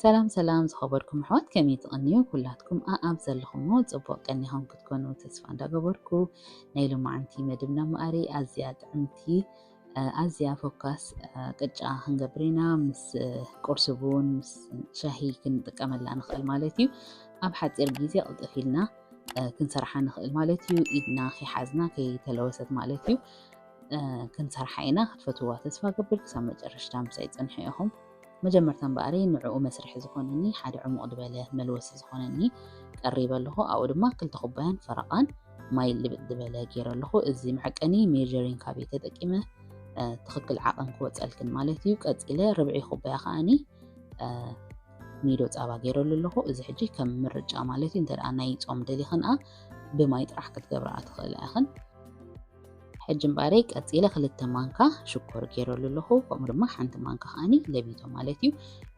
ሰላም ሰላም ዝኸበርኩም ኣሕዋት፣ ከመይ ትቕንዩ? ኩላትኩም ኣኣብ ዘለኹሞ ጽቡቕ ቀኒኹም ክትኮኑ ተስፋ እንዳገበርኩ፣ ናይ ሎማዓንቲ መደብና እምበኣር ኣዝያ ጥዕምቲ፣ እ፣ ኣዝያ ፎካስ፣ እ፣ ቅጫ ክንገብር ኢና። ምስ፣ እ፣ ቁርሲ ቡን፣ ምስ ሻሂ ክንጥቀመላ ንኽእል ማለት እዩ። ኣብ ሓጺር ግዜ ቅልጥፍ ኢልና፣ እ፣ ክንሰርሓ ንኽእል ማለት እዩ። ኢድና ከይሓዝና ከይተለወሰት ማለት እዩ። እ፣ ክንሰርሓ ኢና። ክትፈትውዋ ተስፋ ገብር። ክሳብ መጨረሽታ ምሳይ ጽንሑ ኢኹም። መጀመርታ እምበኣር ንዕኡ መስርሒ ዝኾነኒ ሓደ ዕሙቕ ዝበለ መልወሲ ዝኾነኒ ቀሪበ ኣለኹ። ኣብኡ ድማ ክልተ ኩባያን ፈረቓን ማይ ልብጥ ዝበለ ገይረ ኣለኹ። እዚ መዐቀኒ ሜጀሪንግ ካፕ ተጠቂመ፣ እ፣ ትኽክል ዓቐን ክወፀልክን ማለት እዩ። ቀፂለ ርብዒ ኩባያ ከኣኒ፣ እ፣ ኒዶ ፃባ ገይረሉ ኣለኹ። እዚ ሕጂ ከም ምርጫ ማለት እዩ። እንተ ደኣ ናይ ጾም ደሊኽን ብማይ ጥራሕ ክትገብርኣ ትኽእላ ኢኽን። ሕጂ እምበኣር ቀጺለ ክልተ ማንካ ሽኮር ገይረሉ ኣለኹ። ከምኡ ድማ ሓንቲ ማንካ ከኣኒ ለቢቶ ማለት እዩ።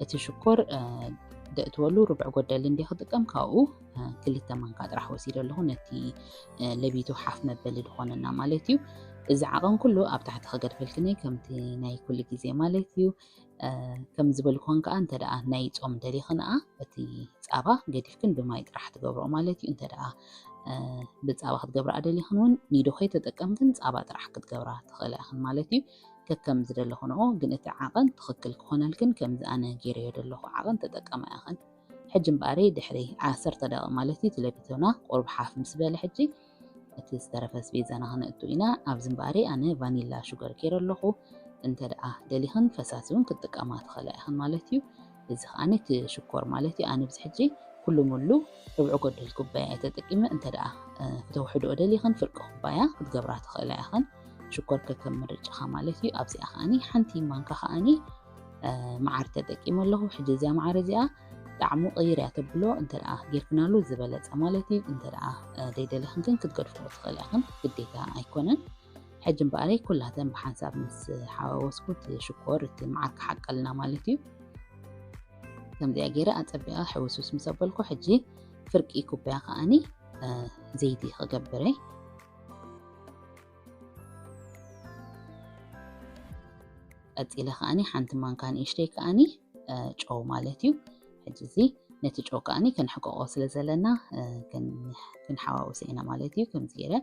እቲ ሽኮር፣ እ፣ ደእትወሉ ርብዕ ጎደል እንዲ ክጥቀም፣ ካብኡ፣ እ፣ ክልተ ማንካ ጥራሕ ወሲደ ኣለኹ። ነቲ፣ እ፣ ለቢቶ ሓፍ መበሊ ዝኾነና ማለት እዩ። እዚ ዓቐን ኩሉ ኣብ ታሕቲ ክገድፈልክን እየ፣ ከምቲ ናይ ኩሉ ግዜ ማለት እዩ። እ፣ ከም ዝበልኩን ከኣ እንተ ደኣ ናይ ጾም ደሊኽን ኣኣ እቲ ጻባ ገዲፍክን ብማይ ጥራሕ ትገብርኦ ማለት እዩ። እንተ ደኣ፣ እ፣ ብጻባ ክትገብርኣ ደሊኽን እውን ኒዶ ከይተጠቀምክን ጻባ ጥራሕ ክትገብራ ትኽእላ ኢኽን ማለት እዩ። ከከም ዝደለኽንኦ ግን እቲ ዓቐን ትኽክል ክኾነልክን ከምዚ ኣነ ገይረዮ ዘለኹ ዓቐን ተጠቀማ ኢኽን። ሕጂ እምበኣር ድሕሪ ዓሰርተ ደቂቕ ማለት እዩ፣ እቲ ለቢቶና ቁሩብ ሓፍ ምስ በለ ሕጂ እቲ ዝተረፈ ኣስቤዛና ክነእቱ ኢና። ኣብዚ እምበኣር ኣነ ቫኒላ ሹገር ገይረ ኣለኹ። እንተ ደኣ ደሊኽን ፈሳሲ እውን ክትጥቀማ ትኽእላ ኢኽን ማለት እዩ። እዚ ከኣ እቲ ሽኮር ማለት እዩ። ኣነ ኣብዚ ሕጂ ኩሉ ሙሉ ርብዒ ጎደል ኩባያ እየ ተጠቂመ። እንተ ደኣ፣ እ፣ ክተውሕድኦ ደሊኽን ፍርቂ ኩባያ ክትገብራ ትኽእላ ኢኽን። ሽኮር ከከም ምርጫኻ ማለት እዩ። ኣብዚኣ ከኣኒ ሓንቲ ማንካ ከኣኒ፣ እ፣ መዓር ተጠቂመ ኣለኹ። ሕጂ እዚኣ መዓር እዚኣ ጣዕሙ ቅይር እያ ተብሎ፣ እንተ ደኣ ጌርክናሉ ዝበለጸ ማለት እዩ። እንተ ደኣ፣ እ፣ ደይደሊኽን ግን ክትገድፍኦ ትኽእላ ኢኽን፣ ግዴታ ኣይኮነን። ሕጂ እምበኣር ኩላተን ብሓንሳብ ምስ ሓዋወስኩ እቲ ሽኮር፣ እቲ መዓር ክሓቀልና ማለት እዩ። ከምዚኣ ገይረ ኣጸቢቐ ሕውስውስ ምስ ኣበልኩ፣ ሕጂ ፍርቂ ኩባያ ከኣኒ፣ እ፣ ዘይቲ ክገብር እየ። ቀጺለ ከኣኒ ሓንቲ ማንካ ንእሽተይ ከኣኒ፣ እ፣ ጨው ማለት እዩ። ሕጂ እዚ ነቲ ጨው ከኣኒ ክንሕቀቆ ስለ ዘለና፣ እ፣ ክን-፣ ክንሓዋውሶ ኢና ማለት እዩ። ከምዚ ገይረ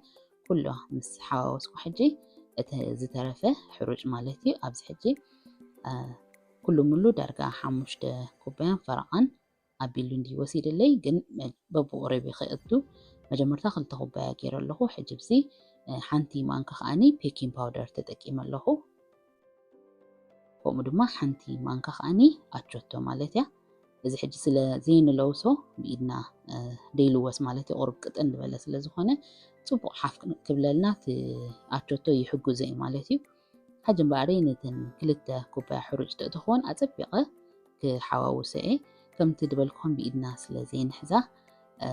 ኩሉ ምስ ሓዋወስኩ፣ ሕጂ እቲ ዝተረፈ ሕሩጭ ማለት እዩ። ኣብዚ ሕጂ፣ እ፣ ኩሉ ሙሉ ዳርጋ ሓሙሽተ ኩባያን ፈረቓን ኣቢሉ እንዲ ወሲድለይ፣ ግን መ-፣ በብቑሩብ ከእቱ መጀመርታ ክልተ ኩባያ ገይረ ኣለኹ። ሕጂ ኣብዚ፣ እ፣ ሓንቲ ማንካ ከኣኒ ቤኪንግ ፓውደር ተጠቂመ ኣለኹ። ከምኡ ድማ ሓንቲ ማንካ ከኣኒ ኣቾቶ ማለት እያ። እዚ ሕጂ ስለ ዘይንለውሶ ብኢድና፣ እ፣ ደይልወስ ማለት እዩ። ቁሩብ ቅጥን ዝበለ ስለ ዝኾነ ጽቡቕ ሓፍ ክብለልና እቲ ኣቾቶ ይሕግዞ እዩ ማለት እዩ። ሕጂ እምበኣር ነተን ክልተ ኩባያ ሕሩጭ ተእትኽወን ኣጸቢቐ ክሓዋውሶ እየ። ከምቲ ዝበልኩኹም ብኢድና ስለ ዘይንሕዛ፣ እ፣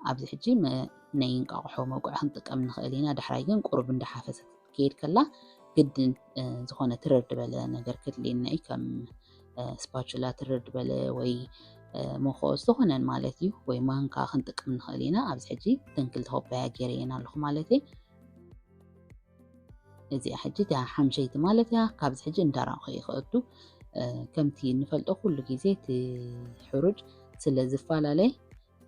ኣብዚ ሕጂ መ-፣ ናይ እንቃቑሖ መውቅዒ ክንጥቀም ንኽእል ኢና። ዳሕራይ ግን ቁሩብ እንዳሓፈሰት ክትከይድ ከላ ግድን፣ እ፣ ዝኾነ ትርር ዝበለ ነገር ከድልየና እዩ። ከም፣ እ፣ ስፓቹላ ትርር ዝበለ ወይ፣ እ፣ መኾስ ዝኾነን ማለት እዩ። ወይ ማንካ ክንጥቀም ንኽእል ኢና። ኣብዚ ሕጂ እተን ክልተ ኩባያ ገይረየን ኣለኹ ማለት እየ። እዚኣ ሕጂ እታ ሓምሸይቲ ማለት እያ። ካብዚ ሕጂ እንዳራእኹ እየ ክእቱ። እ፣ ከምቲ እንፈልጦ ኩሉ ግዜ እቲ ሕሩጭ ስለ ዝፈላለ፣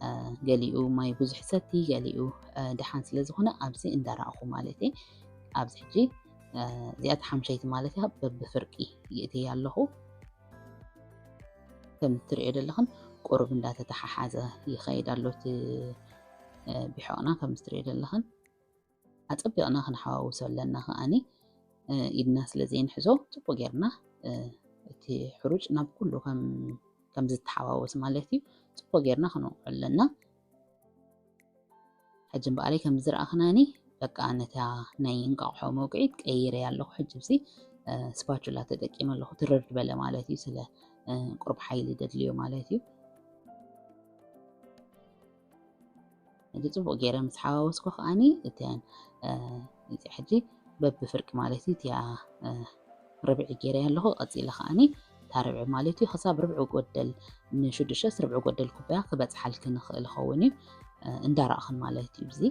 እ፣ ገሊኡ ማይ ብዙሕ ይሰቲ፣ ገሊኡ፣ እ፣ ደሓን ስለ ዝኾነ ኣብዚ እንዳራእኹ ማለት እየ። ኣብዚ ሕጂ፣ እ፣ እዚኣ እታ ሓምሸይቲ ማለት እያ፣ በብፍርቂ ይእትያ ኣለኹ። ከም እትሪኦ ዘለኽን ቁሩብ እንዳተተሓሓዘ ይኸይድ ኣሎ እቲ፣ እ፣ ቢሖቕና ከም እትሪኦ ዘለኽን። ኣጸቢቕና ክንሓዋውሶ ኣለና ከኣኒ፣ እ፣ ኢድና ስለ ዘይንሕዞ ጽቡቕ ጌርና፣ እ፣ እቲ ሕሩጭ ናብ ኩሉ ከም፣ ከም ዝተሓዋወስ ማለት እዩ። ጽቡቕ ጌርና ክንወቕዖ ኣለና። ሕጂ እምበኣረይ ከም ዝረኣኽናኒ በቃ ነታ ናይ እንቃቑሖ መውቅዒት ቀይረያ ኣለኹ። ሕጂ እዚ፣ እ፣ ስፓቹላ ተጠቂመ ኣለኹ። ትርር ዝበለ ማለት እዩ። ስለ፣ እ፣ ቁሩብ ሓይሊ ደድልዮ ማለት እዩ። ሕጂ ጽቡቕ ገይረ ምስ ሓዋወስኩ ከኣኒ እተን፣ እ፣ እዚኣ ሕጂ በብፍርቂ ማለት እዩ። እቲኣ፣ እ፣ ርብዒ ገይረያ ኣለኹ። ቀጺለ ከኣኒ እታ ርብዒ ማለት እዩ ክሳብ ርብዒ ጎደል፣ ንሽዱሽተስ ርብዒ ጎደል ኩባያ ክበጽሓልኪ ንኽእል ይኸውን እዩ። እ፣ እንዳራእኽን ማለት እዩ። እዚ፣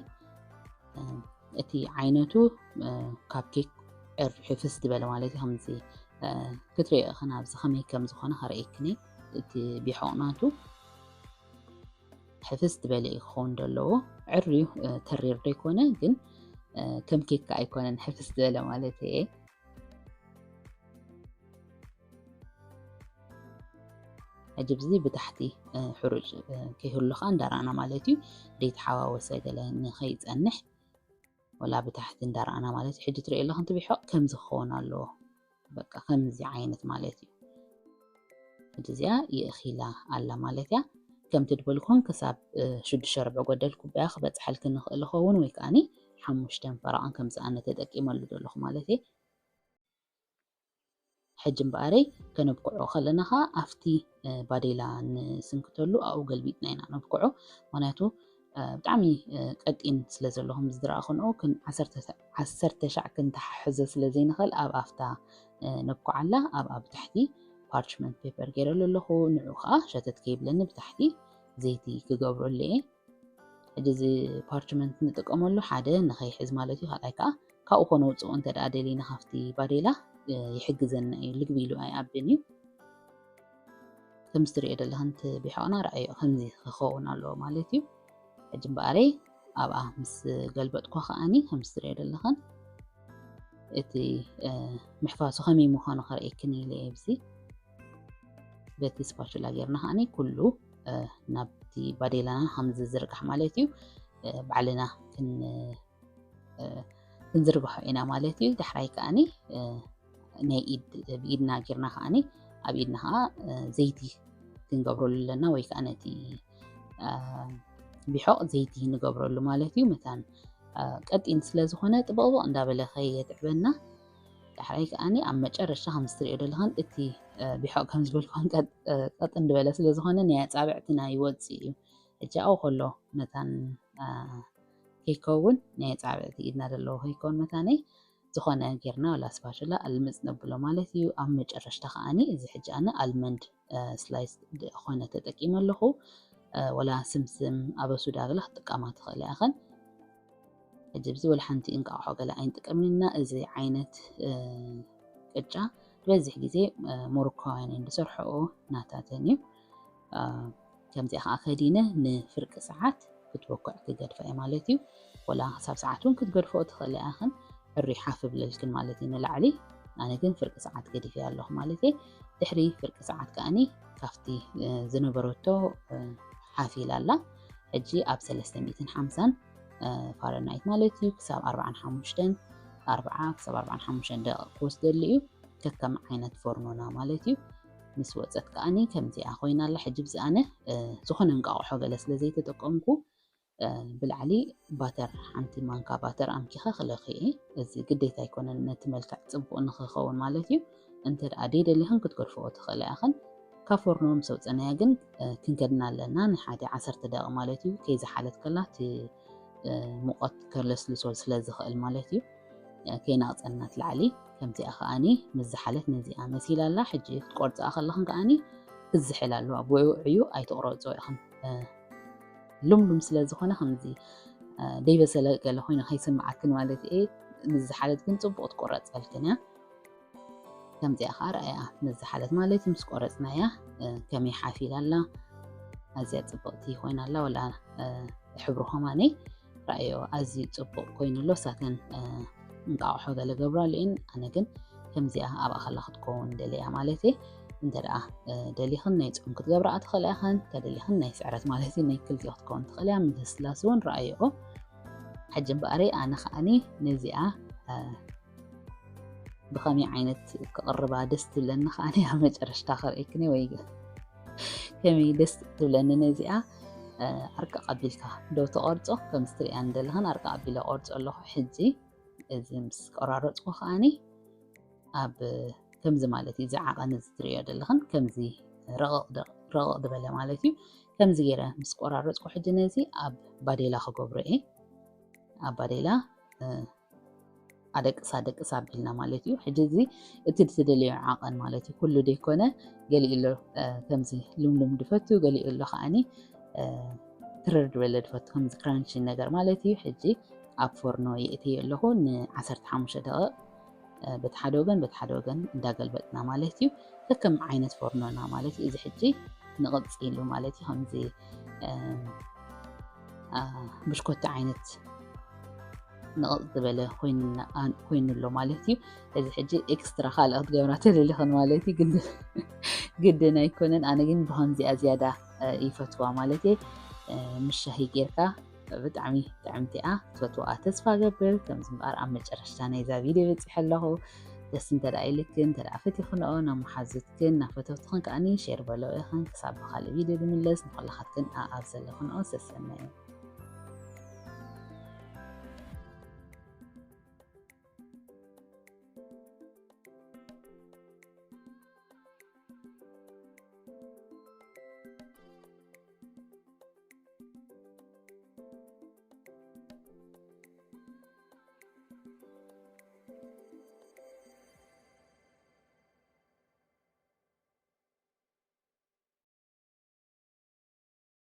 እ፣ እቲ ዓይነቱ፣ እ፣ ካፕ ኬክ ዕር-፣ ሕፍስ ዝበለ ማለት እዩ። ከምዚ፣ እ፣ ክትሪኦ ኢኽን ኣብዚ ከመይ ከም ዝኾነ ከርእየክን እየ። እቲ ቢሖቕ ናቱ ሕፍስ ዝበለ እዩ ክኸውን ዘለዎ። ዕርዩ፣ እ፣ ተሪር ዶ ይኮነ፣ ግን፣ እ፣ ከም ኬክ ኣይኮነን ሕፍስ ዝበለ ማለት እየ። ሕጂ ብዚ ብታሕቲ፣ እ፣ ሕሩጭ፣ እ፣ ከይህሉ ከዓ እንዳረኣና ማለት እዩ። ደይተሓዋወሰ ገለ ንኸይጸንሕ ወላ ብታሕቲ እንዳረኣና ማለት እዩ። ሕጂ ትሪኦ ኣለኹም፣ እቲ ቢሖቕ ከምዚ ክኸውን ኣለዎ። በቃ ከምዚ ዓይነት ማለት እዩ። ሕጂ እዚኣ ይእኺላ ኣላ ማለት እያ። ከምቲ ድበልኩን ክሳብ፣ እ፣ ሽዱሽተ ረብዒ ጎደል ኩባያ ክበጽሐልክን ንኽእል ይኸውን፣ ወይ ከዓኒ ሓሙሽተን ፈረቓን ከምዚ ኣነ ተጠቂመሉ ዘለኹ ማለት እየ። ሕጂ እምበኣረይ ከነብክዖ ከለና ኸዓ ኣብቲ፣ እ፣ ባዴላ ንስንክተሉ ኣብኡ ገልቢጥና ኢና ነብክዖ። ምኽንያቱ፣ እ፣ ብጣዕሚ፣ እ፣ ቀጢን ስለ ዘሎ፣ ከም ዝረኣኹንኦ ክን ዓሰርተ፣ ዓሰርተ ሻዕ ክንተሓሕዞ ስለ ዘይንኽእል ኣብ ኣፍታ፣ እ፣ ነብክዓላ። ኣብኣ ብታሕቲ ፓርችመንት ፔፐር ገይረሉ ኣለኹ። ንዑ ኸዓ ሸተት ከይብለኒ ብታሕቲ ዘይቲ ክገብረሉ እየ። ሕጂ እዚ ፓርችመንት ንጥቀመሉ ሓደ ንኸይሕዝ ማለት እዩ። ካልኣይ ከዓ ካብኡ ከነውፅኦ እንተ ደኣ ደሊና ካብቲ ባዴላ፣ እ፣ ይሕግዘና እዩ። ልግቢ ኢሉ ኣይኣብን እዩ። ከምዚ ትሪኦ ዘለኽን እቲ ቢሖቕና ረኣዮ ከምዚ ክኸውን ኣለዎ ማለት እዩ። ሕጂ እምበኣረይ ኣብኣ ምስ ገልበጥኩ ከዓኒ ከምዚ ትሪኦ ዘለኽን እቲ፣ እ፣ ምሕፋሱ ከመይ ምዃኑ ከርእየክን ኢለ እየ። ብዚ በቲ ስፓቹላ ጌርና ከዓኒ ኩሉ፣ እ፣ ናብቲ ባዴላና ከም ዝዝርጋሕ ማለት እዩ። እ፣ ባዕልና ክን-፣ እ፣ ክንዝርግሖ ኢና ማለት እዩ። ዳሕራይ ከዓኒ፣ እ፣ ናይ ኢድ፣ ብኢድና ጌርና ከዓኒ ኣብ ኢድና ከዓ፣ እ፣ ዘይቲ ክንገብረሉ ኣለና፣ ወይ ከዓ ነቲ፣ እ፣ ቢሖቕ ዘይቲ ንገብረሉ ማለት እዩ። መታን፣ እ፣ ቀጢን ስለ ዝኾነ ጥብቕብቕ እንዳበለ ከየትዕበና። ዳሕራይ ከዓኒ ኣብ መጨረሻ ከም ዝትሪኦ ዘለኽን እቲ፣ እ፣ ቢሖቕ ከም ዝበልኩን ቀጥ-፣ እ፣ ቀጥን ዝበለ ስለ ዝኾነ ናይ ኣጻብዕትና ይወጽእ እዩ። ሕጂ ኣብኡ ከሎ መታን፣ እ፣ ከይከውን ናይ ኣጻብዕቲ ኢድና ዘለዎ ከይከውን መታነይ ዝኾነ ጌርና ወላ ስፓቹላ ኣልምጽ ነብሎ ማለት እዩ። ኣብ መጨረሽታ ከዓኒ እዚ ሕጂ ኣነ ኣልመንድ፣ እ፣ ስላይስ ድ-፣ ኮነ ተጠቂመ ኣለኹ። እ፣ ወላ ስምስም ኣበሱዳ ገለ ክትጥቀማ ትኽእላ ኢኽን። ሕጂ ኣብዚ ወላ ሓንቲ እንቃቑሖ ገለ ኣይንጥቀምን ኢና። እዚ ዓይነት፣ እ፣ ቅጫ ዝበዝሕ ግዜ፣ እ፣ ሞሮኮውያን እዮም ዝሰርሕኦ፣ ናታተን እዩ። እ፣ ከምዚኣ ከዓ ከዲነ ንፍርቂ ሰዓት ክትበኩዕ ክገድፋ እየ ማለት እዩ። ወላ ክሳብ ሰዓት እውን ክትገድፍኦ ትኽእላ ኢኽን፣ ዕሩይ ሓፍ ብለልክን ማለት እዩ ንላዕሊ። ኣነ ግን ፍርቂ ሰዓት ገዲፈያ ኣለኹ ማለት እየ። ድሕሪ ፍርቂ ሰዓት ከዓኒ ካብቲ፣ እ፣ ዝነበረቶ፣ እ፣ ሓፍ ኢላ ኣላ። ሕጂ ኣብ ሰለስተ ሚእትን ሓምሳን፣ እ፣ ፋረንሃይት ማለት እዩ፣ ክሳብ ኣርብዓን ሓሙሽተን፣ ኣርብዓ ክሳብ ኣርብዓን ሓሙሽተን ደቂቕ ክወስደሉ እዩ፣ ከከም ዓይነት ፎርኖና ማለት እዩ። ምስ ወጸት ከዓኒ ከምዚኣ ኮይና ኣላ። ሕጂ ብዚ ኣነ፣ እ፣ ዝኾነ እንቃቑሖ ገለ ስለ ዘይተጠቀምኩ፣ እ፣ ብላዕሊ ባተር፣ ሓንቲ ማንካ ባተር ኣምኪኸ ክለኽየ። እዚ ግዴታ ኣይኮነን፣ ነቲ መልክዕ ጽቡቕ ንኽኸውን ማለት እዩ። እንተ ደኣ ደይደሊኽን ክትገድፍኦ ትኽእላ ኢኽን። ካብ ፎርኖ ምስ ኣውጸናያ ግን፣ እ፣ ክንከድና ኣለና፣ ንሓደ ዓሰርተ ደቂቕ ማለት እዩ። ከይዝሓለት ከላ እቲ፣ እ፣ ሙቐት ከለስልሶ ስለ ዝኽእል ማለት እዩ። እ፣ ከይነቕጸና ትላዕሊ። ከምዚኣ ከኣኒ ምስ ዝሓለት ነዚኣ መሲላ ኣላ። ሕጂ ክትቆርጽኣ ከለኽን ከኣኒ ክዝሕል ኣለዋ። ብውዕዩ ኣይትቑረጽኦ ኢኽን። እ፣ ልምሉም ስለ ዝኾነ ከምዚ፣ እ፣ ደይበሰለ ገለ ኮይኑ ከይስምዓክን ማለት እየ። ምስ ዝሓለት ግን ጽቡቕ ትቆረጸልክን እያ። ከምዚኣ ኸዓ ረኣያ ምስ ዝሓለት ማለት እዩ። ምስ ቆረጽናያ፣ እ፣ ከመይ ሓፍ ኢላ ኣላ። ኣዝያ ጽብቕቲ ኮይና ኣላ። ወላ፣ እ፣ ሕብሩ ከማነይ ረኣዮ ኣዝዩ ጽቡቕ ኮይኑ ኣሎ። እሳተን፣ እ፣ እንቃቑሖ ገለ ገብራሉ እየን። ኣነ ግን ከምዚኣ ኣብኣ ከላ ክትከውን ደልያ ማለት እየ። እንተ ደኣ፣ እ፣ ደሊኽን ናይ ጾም ክትገብራ ትኽእላ ኢኽን፣ እንተ ደሊኽን ናይ ስዕረት ማለት እዩ፣ ናይ ክልቲኡ ክትከውን ትኽእል እያ። ምልስላስ እውን ረኣይኦ። ሕጂ እምበኣረይ ኣነ ከኣኒ ነዚኣ፣ እ፣ ብኸመይ ዓይነት ክቕርባ ደስ ትብለኒ ከኣኒ ኣብ መጨረሽታ ከርእየክን ወይ ከመይ ደስ ትብለኒ ነዚኣ፣ እ፣ ኣርቃቕ ኣቢልካ ዶ ትቖርጾ? ከምዚ ትሪኣኒ ዘለኽን ኣርቃቕ ኣቢለ ቆርጾ ኣለኹ። ሕጂ እዚ ምስ ቆራረጽኩ ከኣኒ ኣብ ከምዚ ማለት እዩ፣ እዚ ዓቐን እዚ ትሪኦ ዘለኽን ከምዚ ረቕቕ ደ-፣ ረቕቕ ዝበለ ማለት እዩ። ከምዚ ገይረ ምስ ቆራረጽኩ ሕጂ ነዚ ኣብ ባዴላ ክገብሮ እየ። ኣብ ባዴላ፣ እ፣ ኣደቅስ ኣደቅስ ኣቢልና ማለት እዩ። ሕጂ እዚ እቲ ትደልዮ ዓቐን ማለት እዩ። ኩሉ ደይኮነ፣ ገሊኡ ኣሎ፣ እ፣ ከምዚ ልምሉም ድፈቱ፣ ገሊኡ ኣሎ ከዓኒ፣ እ፣ ትርር ዝበለ ድፈቱ፣ ከምዚ ክራንቺ ነገር ማለት እዩ። ሕጂ ኣብ ፎርኖ የእትዮ ኣለኹ ንዓሰርተ ሓሙሽተ ደቂቕ። በቲ ሓደ ወገን በቲ ሓደ ወገን እንዳገልበጥና ማለት እዩ። ከከም ዓይነት ፎርኖና ማለት እዩ። እዚ ሕጂ ንቕጽ ኢሉ ማለት እዩ። ከምዚ ብሽኮቲ ዓይነት ንቕጽ ዝበለ ኮይኑ ኣሎ ማለት እዩ። እዚ ሕጂ ኤክስትራ ካልኦት ገብራ ተደሊኽን ማለት እዩ። ግድን ኣይኮነን። ኣነ ግን ብኸምዚኣ ዝያዳ ይፈትዋ ማለት እየ። ምስ ሻሂ ጌርካ ብጣዕሚ ጥዕምቲ እያ። ትፈትዋ ተስፋ ገብር። ከምዚ እምበኣር ኣብ መጨረሽታ ናይዛ ቪድዮ በፂሐ ኣለኹ። ደስ እንተ ደኣ ኢልክን እንተ ደኣ ፈቲኽንኦ ናብ መሓዙትክን ናብ ፈተውትኽን ከኣኒ ሼር በለኦ ኢኽን። ክሳብ ብኻልእ ቪድዮ ንምለስ ንኹላኻትክን ኣብ ዘለኽንኦ ሰሰናዩ።